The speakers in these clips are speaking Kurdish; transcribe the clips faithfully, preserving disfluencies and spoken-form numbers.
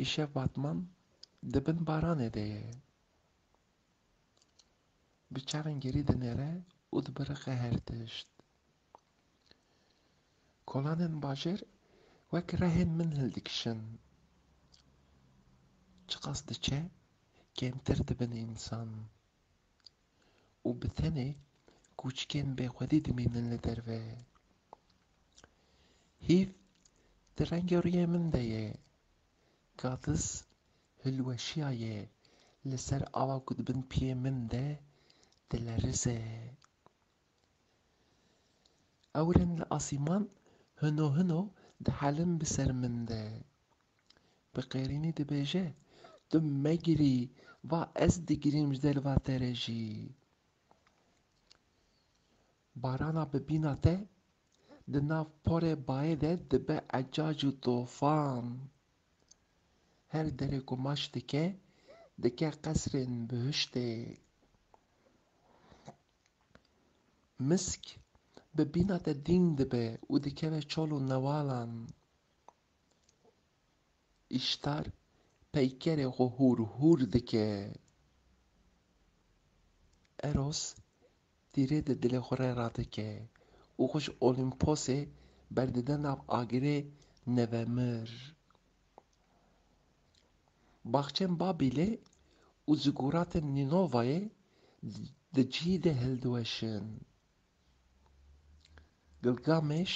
Îşev Batman di bin baranê de ye. Bi çavên gerî dinêre û dibiriqe her tişt. Kolanên bajêr wek rehên min hildikişin. Çiqas diçe, kêmtir dibin însan. Û bi tenê kûçikên bêxwedî dimînin li derve. Hîv di rengê rûyê min de ye. Gadiz hilweşiyaye li ser ava ku di bin piyê min de dilerize. Ewrên li asîman hino hino dihelin bi ser min de. Bi qêrînî dibêje, tu megirî, va ez digirîm ji delva te re jî. Barana bi bîna te di nav porê bayê de dibe ecac û tofan. Her derê ku maç dike, dike qesrên bihiştê. Misk bi bîna te dîn dibe û dikeve çol û newalan. Îştar peykerê xwe hûr hûr dike. Eros tîrê di dilê xwe re radike û xwe ji Olimposê berdide nav agirê nevemir. Baxçên Babîlê û ziguratên Nînovayê di cihî de hildiweşin. Gilgamêş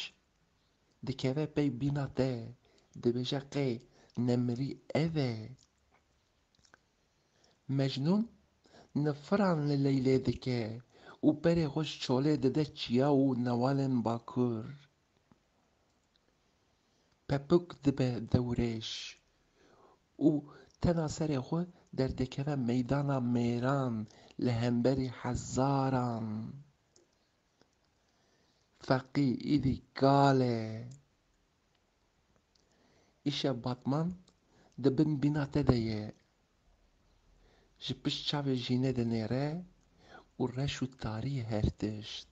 dikeve pey bîna te, dibêje qey nemirî ev e. Mecnûn nifiran li Leylê dike û berê xwe ji çolê dide çiya û newalên Bakur. Pepûk dibe dewrêş û tena serê xwe derdikeve meydana mêran li hemberî hezaran. Feqî îdî kal e. Îşev Batman di bin bîna te de ye. Ji pişt çavê jînê dinêre û reş û tarî her tişt.